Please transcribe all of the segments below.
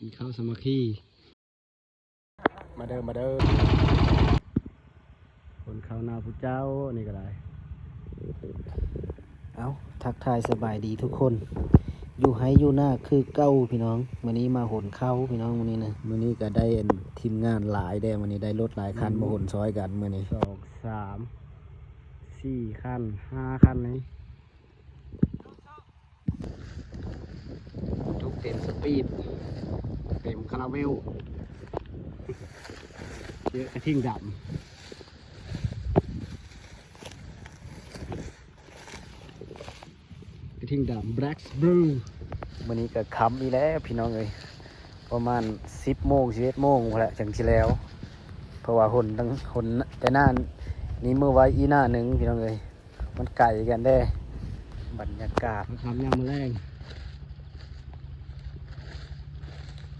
ກິນເຂົ້າສາມັກຄີ ມາເດີ ມາເດີ ຄົນເຂົ້ານາຜູ້ເຈົ້າ ນີ້ກໍໄດ້. ເອົ້າ ທັກທາຍສະບາຍດີທຸກຄົນ ຢູ່ໄຮ່ຢູ່ນາຄືເກົ່າພີ່ນ້ອງ. ມື້ນີ້ມາໂຫນເຂົ້າພີ່ນ້ອງ ມື້ນີ້ນະ ມື້ນີ້ກໍໄດ້ອັນທີມງານຫຼາຍແດ່ ມື້ນີ້ໄດ້ລົດຫຼາຍຄັນ ອືມ ມາໂຫນຊ່ອຍກັນມື້ນີ້ ສອງ ສາມ ສີ່ຄັນ ຫ້າຄັນນີ້. ບັນທຸກເຕັມສະປີດ ເຕັມຄາຣາເມວ ເຍາະກະທິ່ງດຳ ກະທິ່ງດຳ Black Blue. ມື້ນີ້ກໍຄ່ຳອີກແລ້ວພີ່ນ້ອງເອີຍ ປະມານສິບໂມງ ສິບເອັດໂມງພຸ້ນແຫຼະ ຈັ່ງຊິແລ້ວ ເພາະວ່າຫົນທັງ ຫົນແຕ່ໜ້ານີ້ມື້ໄວ້ອີກໜ້າໜຶ່ງພີ່ນ້ອງເອີຍ. ມັນໄກກັນເດ້ ບັນຍາກາດ ມາທຳຍາມມື້ແລງ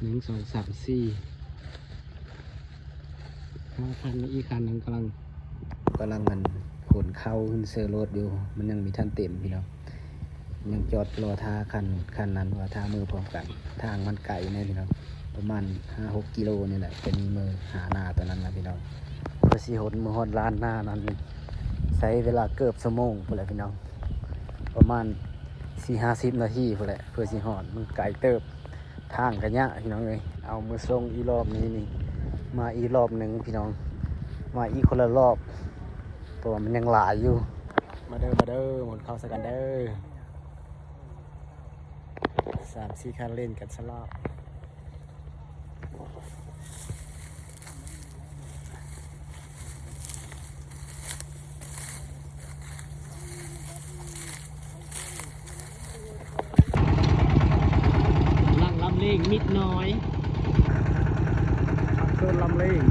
ໜຶ່ງ ສອງ ສາມ ສີ່ ຫ້າຄັນ ອີກຄັນໜຶ່ງກຳລັງ ກຳລັງອັນຂົນເຂົ້າຂຶ້ນເຊີລົດຢູ່ ມັນຍັງມີທັນເຕັມພີ່ນ້ອງ ຍັງຈອດລໍຖ້າຄັນ ຄັນນັ້ນວ່າຖ້າມືພ້ອມກັນ ທາງມັນໄກແນ່ພີ່ນ້ອງ ປະມານຫ້າຫົກກິໂລນີ້ແຫຼະ ຈະມີມືຫານາຕົວນັ້ນນະພີ່ນ້ອງ ເພື່ອຊິຫົນມືຮອດລານນານັ້ນ. ໃຊ້ເວລາເກືອບຊົ່ວໂມງພຸ້ນແຫຼະພີ່ນ້ອງ ປະມານສີ່ຫ້າສິບນາທີພຸ້ນແຫຼະ ເພື່ອຊິຮອດ ມັນໄກເຕີບ ທາງກະຍະພີ່ນ້ອງເອີຍ. ເອົາ ມາສົ່ງອີກລອບນີ້ນີ້ ມາອີກລອບໜຶ່ງພີ່ນ້ອງ ມາອີກຄົນລະລອບ ເພາະວ່າມັນຍັງຫຼາຍຢູ່. ມາເດີ ມາເດີ ໝູນເຂົ້າໃສ່ກັນເດີ ສາມສີ່ຄັນເລ່ນກັນສະລອບ. ກຳລັງລຳເລງມິດນ້ອຍ ໂຊນລຳເລງ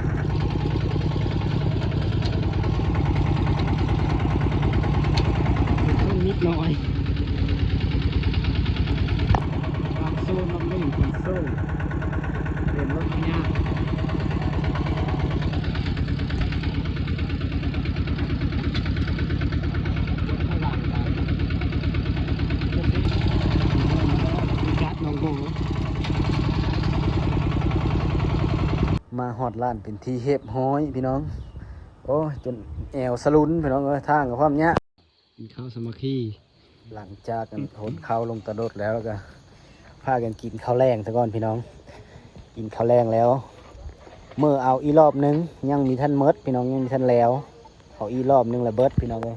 ເປັນໂຊນມິດນ້ອຍ ການໂຊນລຳເລງເປັນໂຊນ ເປັນລົດຍາກ ລົດພະລັງໄປ ພິກັດໜອງໂບ ມາຮອດລານເປັນທີ່ຮຽບຮ້ອຍພີ່ນ້ອງ. ໂອ້ຍ ຈົນແອວສະຫຼຸນພີ່ນ້ອງເອີຍ ທາງກໍພ້ອມຍາກ. ກິນເຂົ້າສາມັກຄີ ຫຼັງຈາກອັນ ໂຫນເຂົ້າລົງຕາລົດແລ້ວ ແລ້ວກໍພາກັນກິນເຂົ້າແລງຊະກ່ອນພີ່ນ້ອງ. ກິນເຂົ້າແລງແລ້ວ ເມືອເອົາອີກລອບໜຶ່ງ ຍັງມີທັນໝົດພີ່ນ້ອງ ຍັງມີທັນແລ້ວ ເອົາອີກລອບໜຶ່ງລະເບິດພີ່ນ້ອງເອີຍ.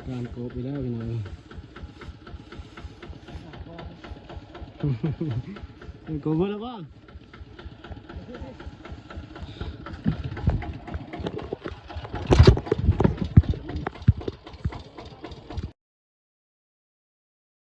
ການກົບອີກແລ້ວພີ່ນ້ອງ ການກົບເບິດແລ້ວບໍ່?